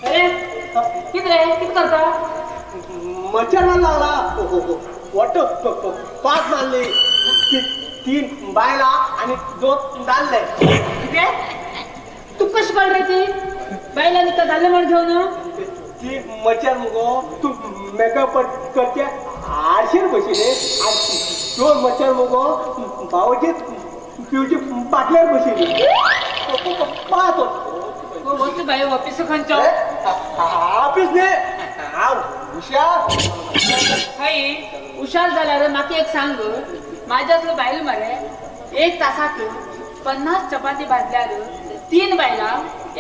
अरे किती रे किती करता? मच्छर लागला वाट 5 मारली, 3 बायला आणि 2 दालले. किती तू कशी कळ रे ती बायला निका दालले म्हण घेऊन? ती मच्छर मुगो तू मेकअप करते आरशेर बशिले आणि 2 मच्छर मुगो भाऊजी पिवची बाटल्यावर बशिले. पाहतो होत बाई ऑफिस खंचो ऑफिस ने हुशार हाय हुशार झाला रे. माकी एक सांग, माझ्यातलं बायल मरे 1 तासात 50 चपाती भाजल्यार 3 बायला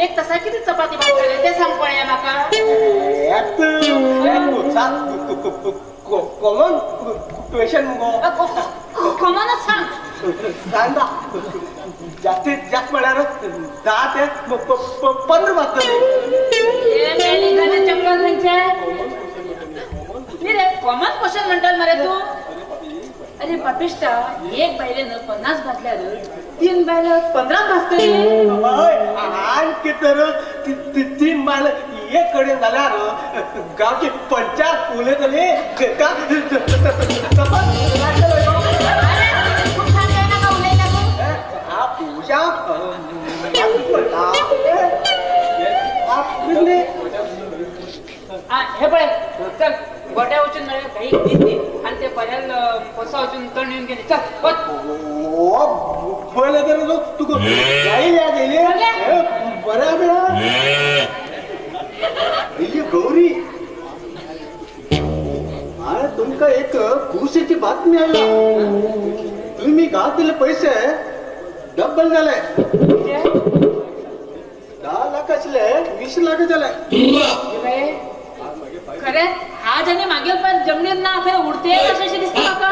1 तासात किती चपाती भाजले ते सांग पळया माका. कॉमन क्वेश्चन मुगो कॉमनच सांग. सांगा जास्तीत जास्त म्हळ्यार 10 ते 15 भाजतले. चक्कर खंयचे रे? कॉमन क्वेश्चन म्हणटाल मरे तू. अरे पापिश्टा, 1 बायलेन 50 भाजल्यार 3 बायला 15 भाजतली. आणखी तर 3 बायल एक कडेन जाल्यार गांवची पंचायत उलयतली. हे पळय चल गोट्या वचून मेळ्ळे काही दिसली आणि ते पर्याल कोसा वचून तण येऊन गेले. चल वच. पळयलें तर तुका गाई याद येयली. बरें आसा ही गौरी, अरे तुमका एक खुशीची बातमी आयला. तुम्ही घातलेले पैसे डबल झाले. 10 लाख असले 20 लाख झाले. खरे हा जाने मागील पण जमनीत ना खरं उडते कशाशी दिसते माका.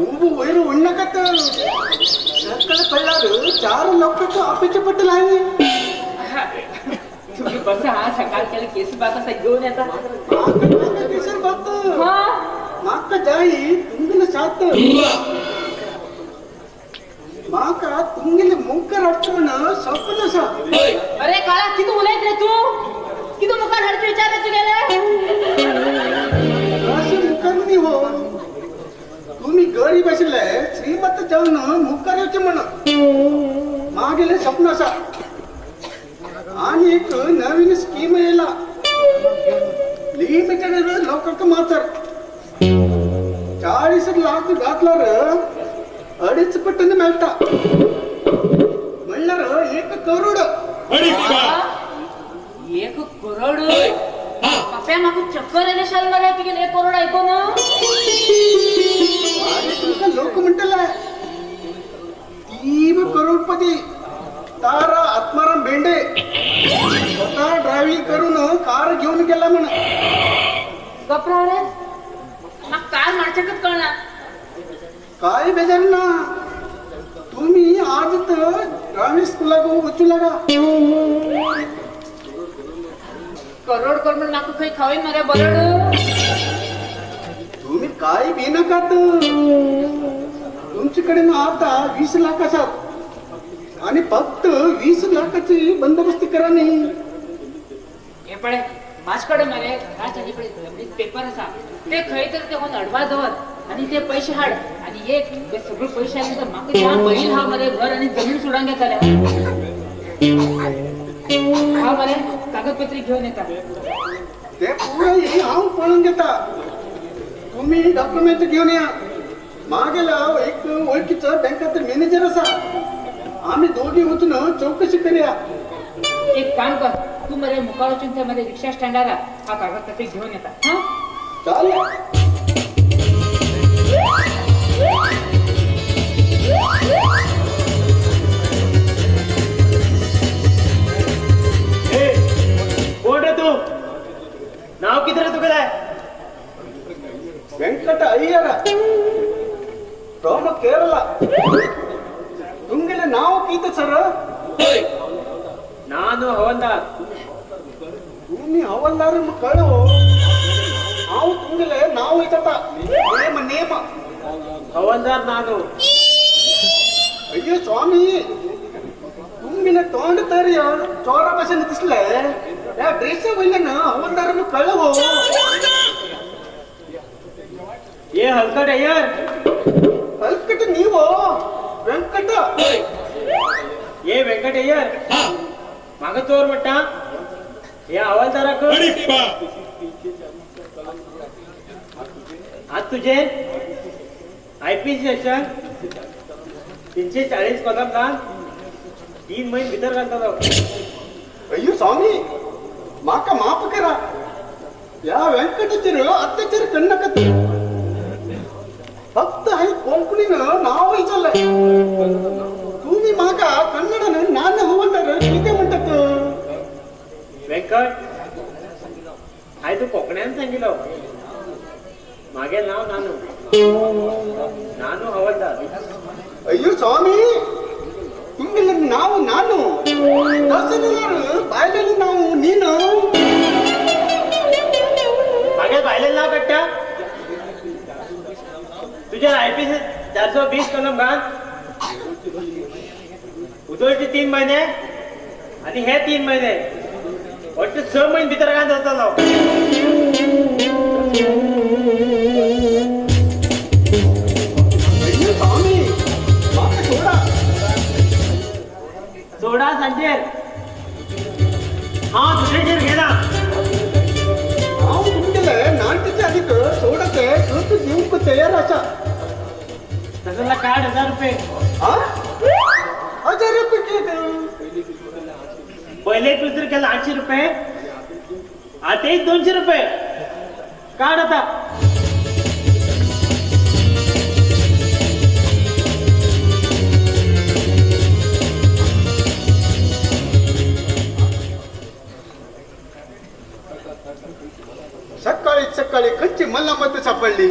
उभं वयर उडनाकात सकळ पडल्यार 4 लोकांक अपेक्षा पडटले हांवें. तुम्ही बसा हा, सकाळ केलं केस बात असा घेऊन येता. केसर बात माका जाई तुमगेले साथ माका तुमगेले मुखार हाडचें म्हण सपन आसा. अरे काळा किती उलयत रे तू, किती मुखार हाडचे विचार तुगेले? अशें मुखार न्ही हो, तुम्ही गरीब आशिल्ले श्रीमंत जावन मुखार येवचें म्हण मागेलें सपन आसा. आणि एक नवीन स्कीम येयला, लिमिटेड लोकांक मात्र 40 लाख घातल्यार 2.5 पटीन मेळटा, म्हणल्यार 1 करोड. 1 करोड? बाप्या म्हाका चक्कर येयले शाल मरे तुगेले 1 करोड आयकून. तुमकां लोक म्हणटले 3 करोडपती तारा आत्माराम भेंडे स्वतः ड्रायव्हिंग करून कार घेऊन गेला म्हण. गप्रा रे म्हाका कार मारचेकच कळना. काय बेजार ना, तुम्ही आज तर ड्रायव्हिंग स्कुलाक वचू लागा. करोड करोड म्हण म्हाका खंय खावय मरे बरड. तुम्ही काय बी नाकात, तुमच्याकडे ना आता 20 लाख आसात आणि फक्त 20 लाखाची बंदोबस्ती करा. नाही हे पळय माझकडे मरे घराच्या अलीकडे पेपर आसा ते खंय तर ते कोण अडवा दवर आणि ते पैसे हाड आणि एक ते सगळे पैसे आले तर म्हाका त्या बैल हा मरे घर आणि जमीन सोडून घेतले. हा मरे कागदपत्री घेऊन येता ते पुराय हांव पळोवन घेता. तुम्ही डॉक्युमेंट घेऊन या. मागेला एक वळखीचो बँकांत मॅनेजर आसा, आम्ही दोघी वचून चौकशी करूया. एक काम कर, तू मरे मुखार वचून ते मरे रिक्षा स्टँडार हा कागदपत्री घेऊन येता. चालेल. कोण रे तू? नाव किती रे तुगेलें? वेंकट अय्यर फ्रॉम केरला. तुमगेले नाव कितें सर? ನಾನು ಹವಲ್ದಾರ್. तुम्ही हवलदार कळो. हांव तुमगेले नांव विचारता. नेम नेम. हवालदार नानू. अय्यो स्वामी, तुमगेले तोंड तर चोरा भाशेन दिसले. ह्या ड्रेसा वयल्यान हवालदारान कळ्ळो हो. ये हलकट अय्यर. हलकट नीवो वेंकट. ये वेंकट अय्यर, म्हाका चोर म्हणटा? हे हवालदाराक आज तुझे आयपीसी सेक्शन 340 कलम घाल 3 महिने भितर घालतलो. अय्यो स्वामी, म्हाका माफ करा. ह्या वेंकटाचेर अत्याचार करनाकात. फक्त हांवें कोंकणीन नांव विचारलें. तुमी म्हाका कन्नडान नान हवालदार कितें म्हणटात? वेंकट, हांवें तूं कोंकण्यान सांगिल्लो. मागे नांव नानू, नानू हवालदार. अय्यो स्वामी, तुमगेलें नांव नानू, तशें जाल्यार बायलेलें नांव नीन. मागे बायलेलें नांव काडटा? तुज्या आयपीसी 420 कलम घाल उदळचे 3 महिने आनी हे 3 महिने वट्ट 6 महिने भितर घाल जातलो. अय्यो स्वामी, म्हाका सोडा. सोडा सांजेर, हांव दुसरेचेर घेना. हांव तुमगेले नाणटीचे आदीक सोडाचे कृत दिवंक तयार आसा. तसं जाल्यार काड 1000 रुपये. 1000 रुपये कितें? पयले दुसरे केलं 800 रुपये, आतां 200 रुपये काड आता. सकाळी सकाळी खंयची मलामत सापडली.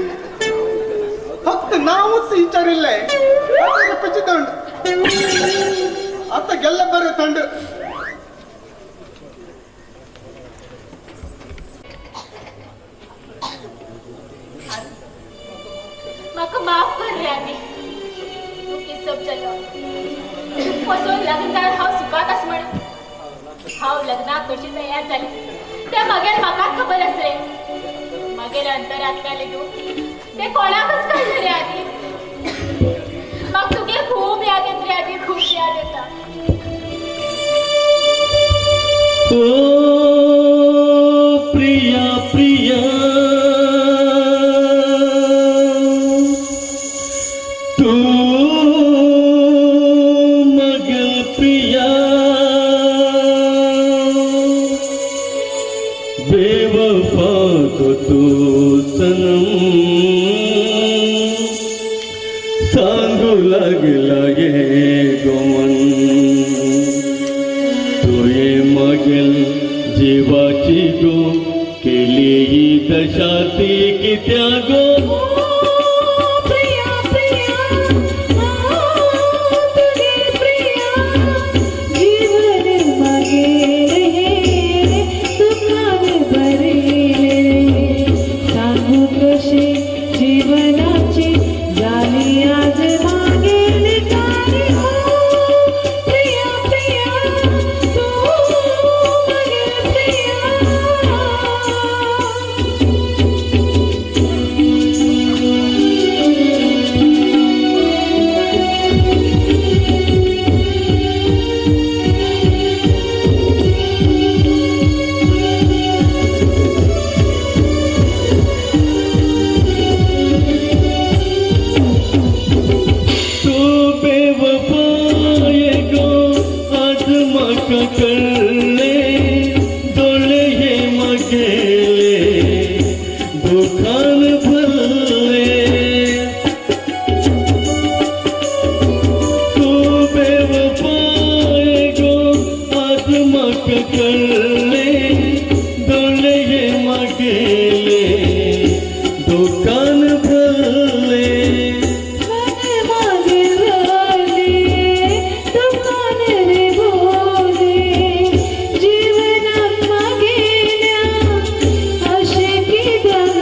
फक्त नावच विचारिल्लें. 1000 रुपयाची दंड. आता गेल्लें बरें थंड. म्हाका माफ कर रे आनी, तूं कितें समजलो? फसोवन लग्न जावन हांव सुखांत आसा म्हण. हांव लग्नाक कशी तयार जाली तें मगेर म्हाकाच खबर आस रे. मगेर अंतरात्म्यालें दूख तें कोणाकच कळना रे आदी. म्हाका तुगे खूब याद येता रे आदी, खूब याद येता. ओ प्रिया प्रिया, तू मगल प्रिया, बेवफा को तू सनम सांगू लागला ये गोमन. तुये मगल जीवाची गो केली ही दशा ती कित्या गो. प्रिया प्रिया, तुगे प्रिया, जीवन मागेर हे दुखान भरिल्लें रे. सांगू कशें जीवनाची जाली आज मागेली कारी. प्रिया प्रिया, तूं मागेल प्रिया. तू बेवफाये गो आज म्हाका कळ्ळें, दोळे हे म्हगेले दुखान भरले. तू बेवफाये गो आज म्हाका कळ्ळें, दोळे हे म्हगेले दुखान भरले. मन मागे भरले दुकान रे भोले, जीवनाक मागेल्या अशें कित्याक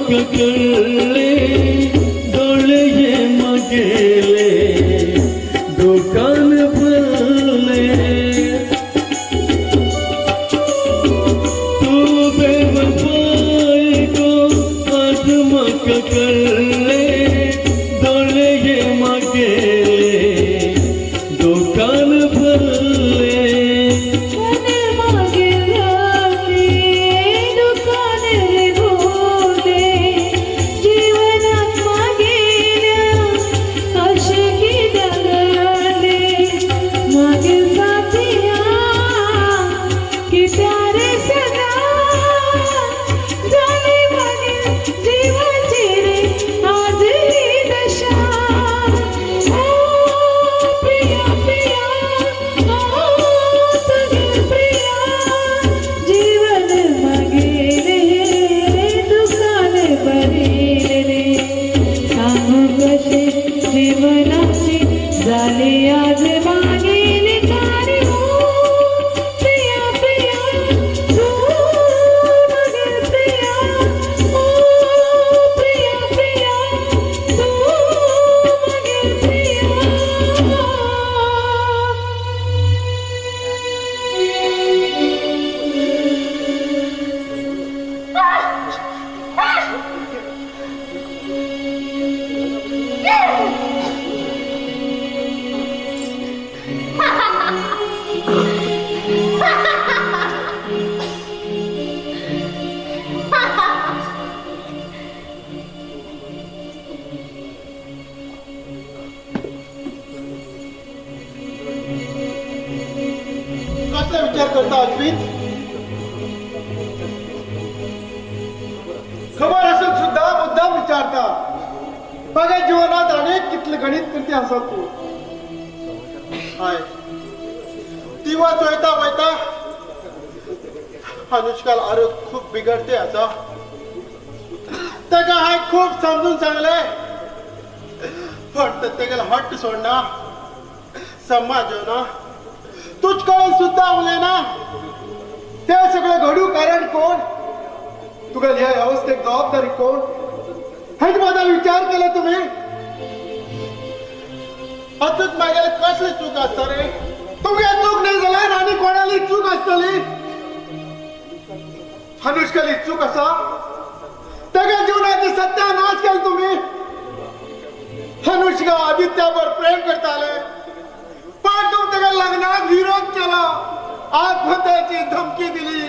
म्हाका कळ्ळें दोळे हे म्हगेले दुकान भरले. तूं बेवफाय गो आज म्हाका कळ्ळें दोळे हे म्हगेले दुकान भरले. मन मागील झाले दुकान रे भोले जीवनात मागेल्या अशें कित्याक जालें मागील साथिया कित्या रे सदा जाली मागील जिवाची रे आज ही दशा. ओ प्रिया प्रिया ओ तुझे प्रिया जीवन मागेले दुकान भरिले रे सांगू कशे जीवनाची झाली आज मागेली कारी. ओ प्रिया प्रिया तू मागील प्रिया ओ प्रिया प्रिया तू मागील प्रिया. कसला विचार करता अश्विन? खबर असून सुद्धा मुद्दाम विचारता. बघा जीवनात अनेक कितले गणित करते आसा तू. हाय दिवस वयता वयता अनुष्काल आरोग्य खूप बिघडते आसा. ताका हांवें खूब समजून सांगले पण तेगेलो हट्ट सोडना, समाज ना, तुज कडेन सुद्धा उलयना. ते सगळें घडू कारण कोण? तुका ह्या अवस्थेक जबाबदारी कोण? हेच बद्दल विचार केला तुम्ही? अतूच मागेले कसली चूक आसता रे? तुमगे चूक नाही जाल्यार आनी कोणाली चूक आसतली? अनुष्काली चूक आसा? ताका जिवनाची सत्यानाश केली तुम्ही. अनुष्का आदित्यावर प्रेम करताले पण तूं ताका लग्नाक विरोध केला, आत्महत्याची धमकी दिली.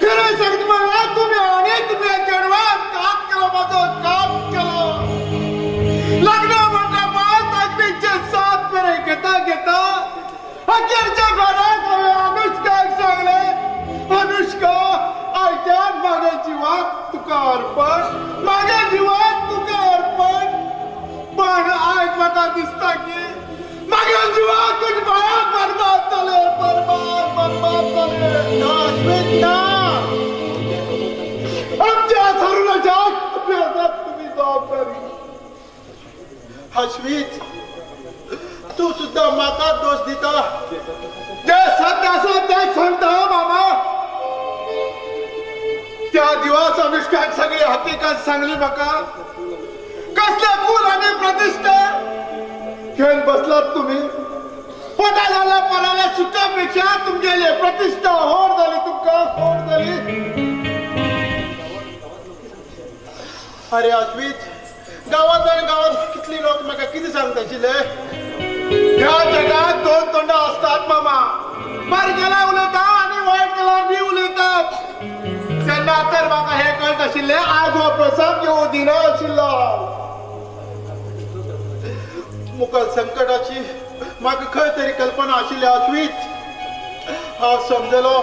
खरं सांगता म्हळ्यार तुमी आनी तुमच्या चेडवान घात केलो, म्हाजो घात केलो. लग्न म्हटल्या पांच अग्नीचे सात फेरे घेता घेता अखेरच्या घरात हांवें अनुष्काक सांगलें, अनुष्का आयच्यान म्हागे जिवाक तुका अर्पण, म्हागे जिवाक तुका अर्पण. पण आयज म्हाका दिसता की म्हागे जिवाक तुज्या पांयांक बरबाद जाले, बरबाद बरबाद जाले. ना अश्विन ना, आमच्या सरुणाच्या तुमी आसात, तुमी जबाबदारी. अश्वित तूं सुद्धा म्हाका दोश दिता. जे सत्य आसा तें सांगता मामा. त्या दिवस अनुष्कान सगळी हकीकत सांगली म्हाका. कसले कुल आनी प्रतिश्ठा घेवन बसलात तुम्ही. पटा जाला पराल्या सुखापेक्षा तुमगेले प्रतिश्ठा होड जाली, तुमकां होड जाली. अरे अश्वित गावात आनी गावात कितली लोक म्हाका कितें सांगता आशिल्ले? ह्या जगात दोन तोंडां आसतात मामा. बरें केल्यार उलयता आनी वायट केल्यार बी उलयतात. तेन्ना तर म्हाका हें कळत आशिल्लें आज हो प्रसंग येवं दिना आशिल्लो. मुखार संकटाची म्हाका खंय तरी कल्पना आशिल्ली अश्वित. हांव समजलो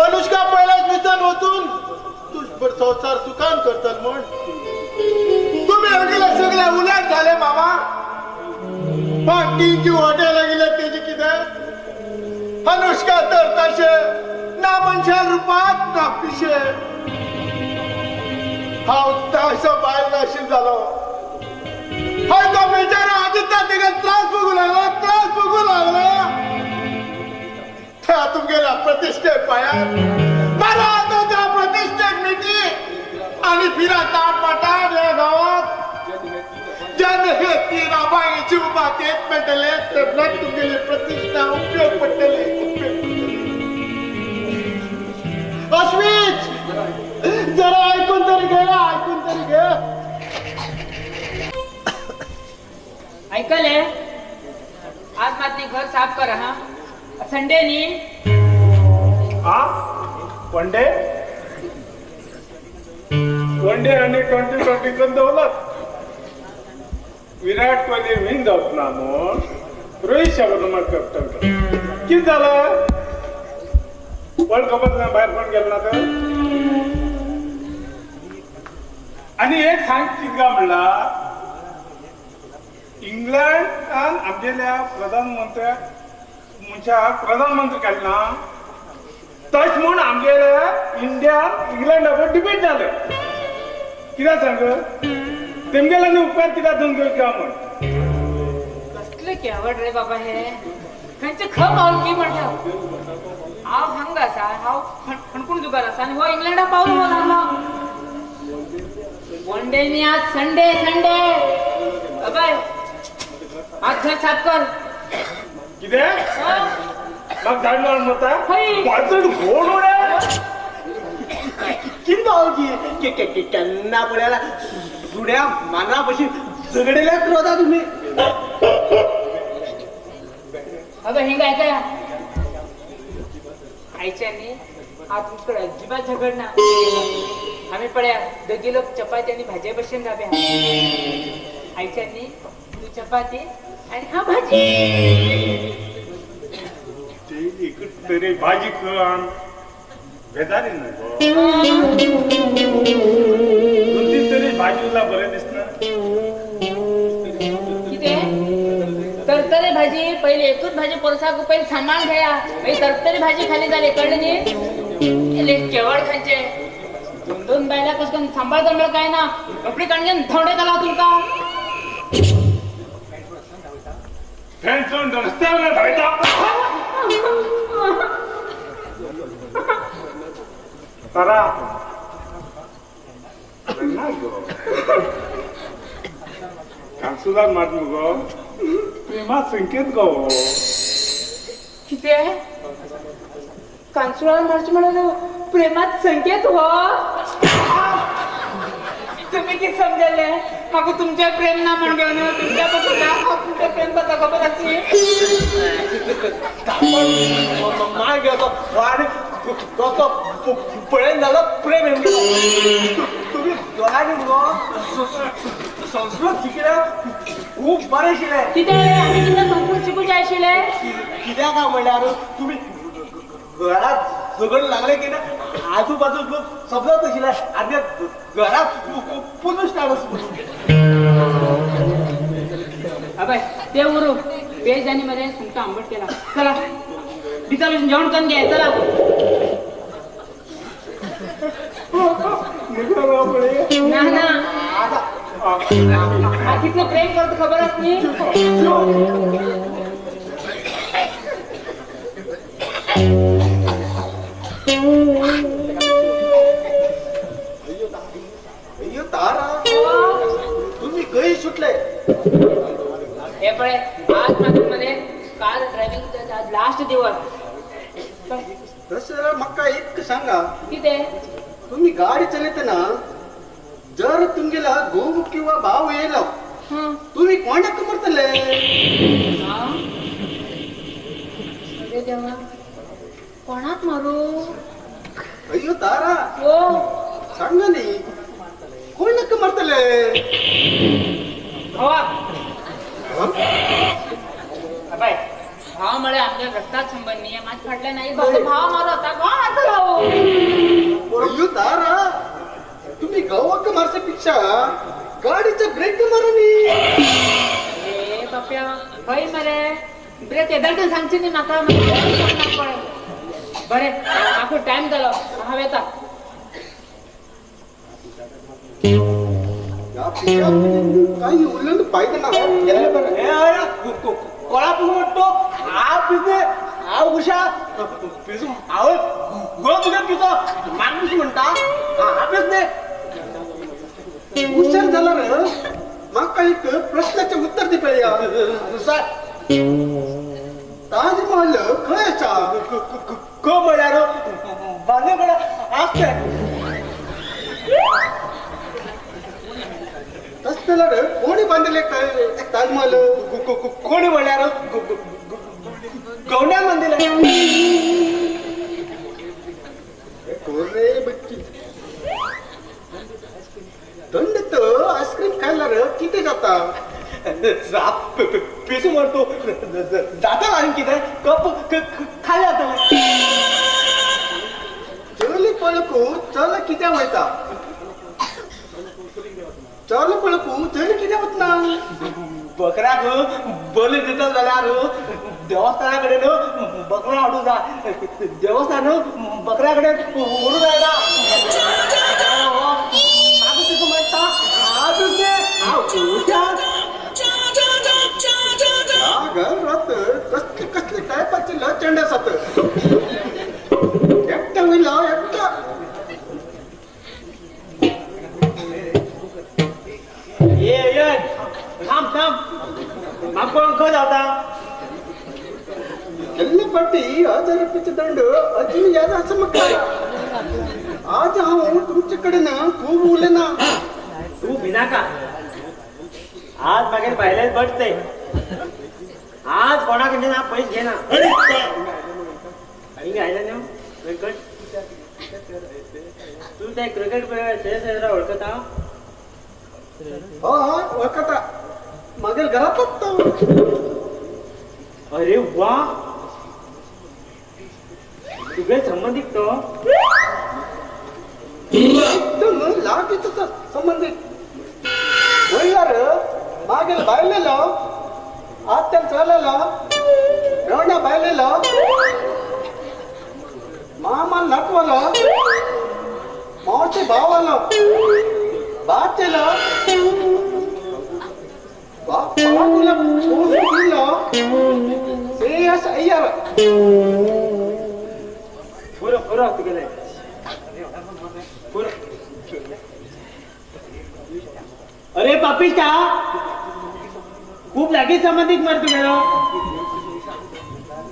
अनुष्का पयल्याच विचार वचून तुजभर संवसार सुखान करतल म्हण. तुमी हांगेले सगळे उलट जाले मामा. पण टिंची हॉटेल लागले तेजे कितें? अनुष्का तर तशें ना मनशा रुपात ना पिशे. हांव तसो बायल नाशीब जालो. हय तो बेचारा आदित्य तेका त्रास भोगू लागला, त्रास भोगू लागला. त्या तुमगेल्या प्रतिश्ठे पायात मला आता त्या प्रतिष्ठेक मिटी. युट्यूबात येत मेळटले तेन्ना तुगेली प्रतिष्ठा उपयोग पडटली. अश्विच जरा ऐकून तरी घे, ऐकून तरी घे. ऐकले आज मातनी घर साफ कर. हा संडे नी. हा वन डे वन डे आणि 2020 करून दवरलात. विराट कोहली विन जावच ना म्हूण रोहित शर्मा कॅप्टन कितें जालां? वर्ल्ड कपात भायर कोण गेलो ना तर. आनी एक सांग कितें काय म्हणला इंग्लंडान आमगेल्या प्रधानमंत्र्याक मनशाक प्रधानमंत्री काडला ना तशें म्हूण आमगेल्या इंडियान इंग्लंडा बरोबर डिबेट जालें. कित्याक सांग तेमगेल्यानी उपकार कित्याक दोन घेवचे काय म्हूण. कसले केवड रे बाबा हे खंयचे ख पावल की म्हणटा. हांव हांगा आसा, हांव खणकूण जुगार आसा आनी हो इंग्लंडा पावल हो लागलो. वन डे न्ही आज संडे. संडे अबाय आज घर साफ कर. कितें म्हाका झाड मारून वता घोण कितें पावल की केन्ना पळयला सुण्या माना भशेन झगडेल्याक रावता तुमी. अगं हिंग ऐकाया आयच्यांनी आज तुमच्याकडे अजिबात झगडना. आम्ही पळया दोगी लोक चपाती आणि भाजी भशेन राव्या. आयच्यांनी तू चपाती आणि हा भाजी. तरी भाजी कर बेजारी न्हय गो. दोन तीन तरी भाजी बरें दिसना. कितें तरतरी भाजी? पहिले एकूच भाजी पोरसाक पहिले सामान घेया मागीर तरतरी भाजी खाली जाली कळ्ळें न्ही. केवळ खायचे दोन दोन बायला कशें करून सांबाळता म्हळ्यार काय ना. कपडे काडून घेवन धांवडे घाला तुमकां. रस्त्यावर धांवता. तारा ना गो कांसुदार मात मुगो प्रेमा संकेत गो. कितें कांसुळान मारचें म्हणल्यार प्रेमात संकेत हो? तुम्ही कितें समजले म्हाका तुमचें प्रेम ना म्हण घेवन तुमच्या पसून हांव तुमचें प्रेम करता खबर आसली. मार घेतो आनी कसो पळयन जालो प्रेम तुमी दोगांनी मुगो संस्कृत शिकल्या खूब बरें आशिल्लें. कितें आमी तुमकां संस्कृत शिकूंक जाय आशिल्लें? कित्याक काय म्हणल्यार तुमी घरात झगड लागले की ना आजूबाजू लोक समजत आशिल्ले आनी घरात पुनूच स्टार्ट. अबय ते उरू पेज आनी मरे सुंगटां आंबट केला. चला भितर वचून जेवण करून घे. चला ना ना कितलो प्रेम करतो खबर आस न्ही. अय्यो तारा तुम्ही गई सुटले. हे पळय आज म्हाका मरे कार ड्रायव्हिंग आज लास्ट दिवस. तशें जाल्यार म्हाका एक सांगा कितें? तुम्ही गाडी चलयतना जर तुमगेला घोव किंवा भाव येयलो तुम्ही कोणाक मरतले? अरे देवा कोणाक मारू? अय्यो तारा ओ सांगा न्ही कोणाक मरतले? भावाक. अबाय भाव म्हळ्यार आमच्या रक्तात संबंद न्ही. मात फाटल्यान नाही भाव मारू आता भाव मारतलो हांव. अय्यो तारा तुम्ही गावाक मारच्या पेक्षा गाडीचा ब्रेक मारा न्ही. ए बाप्या खंय मरे ब्रेक येदल सांगची न्ही म्हाका. बरें म्हाका टायम जालो हांव येता. काही उरलं पाहिजे ना. कोणा पिसू म्हणतो हा पिसने हा उषा पिसू हांव गोळ तुगे पिसो म्हाका पिसू म्हणटा हा पिसने हुशार झाला रे. म्हाका एक प्रश्नाचें उत्तर दी पळया. सर ताजमहल खंय आसा? क म्हळ्यार बांदे कडेन आसता. तशें जाल्यार कोणी बांदिल्लें ताजमहल? कोणी म्हळ्यार गवण्यान बांदिल्लें. कोरे बच्ची थंड तर आयस्क्रीम खायल्यार कितें जाता? पेसू मरतो जाता आनी कितें कप खाली जाता. चली पळकू चल कित्याक वयता? चल पळकू चली कित्याक वतना? बकऱ्याक बली दिता जाल्यार देवस्थाना कडेन बकरा हाडूं जाय. देवस्थान बकऱ्या कडेन व्हरूं जायना. घरात कसले कसले टायपाचे लचंड आसात. एकटो वयलो एकटो. ये थांब थांब म्हाका पळोवन खंय धांवता? केल्ले फावटी 1000 रुपयाचे दंड अजून याद आसा म्हाका. आज हांव तुमचे कडेन खूब उलयना. तूं भिनाका. आज मागीर भायल्यान बसते. आज कोणाक ना पैसे घेना. हिंगा आयला न्हू वेंकट, तूं ते क्रिकेट प्लेयर वळखता? हय वळखता. मागीर घरांतच तो. अरे वा, तुगे संबंदीत तो? एकदम लागींच संबंदीत. म्हणल्यार मागीर बायलेलो आत्यान चललो मेवण्या बायलेलो मामान नातवालो मावशे भावालो बाचेलो बापूला दिलो श्रेयस अय्यर. पुरो पुरो तुगेलें पुरो. अरे पापिश्टा, खूप लागीं संबंदीत मरे तुगेलो.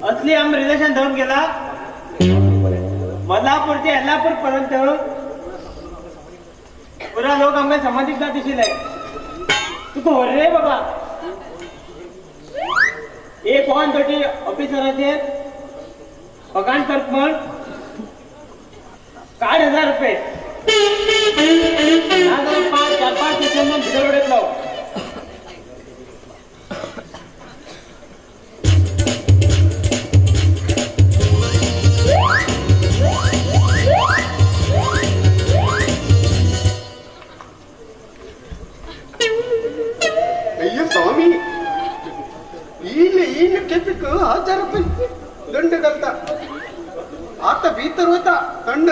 असली आम रिलेशन धरून गेला मदलापूर ते येल्लापूर पर्यंत पुरा लोक आमकां संबंदीत ना दिशिल्ले. तुका व्हर रे बाबा. एक ऑन ड्युटी ऑफिसराचेर फकाण तर्क म्हण 8000 रुपये. 5 4 5 स्टेशन भितर उडयतलो. अय्यो स्वामी, इल्ले इल्ले खेपीक 1000 रुपये दंड घालता. आता भितर वता थंड.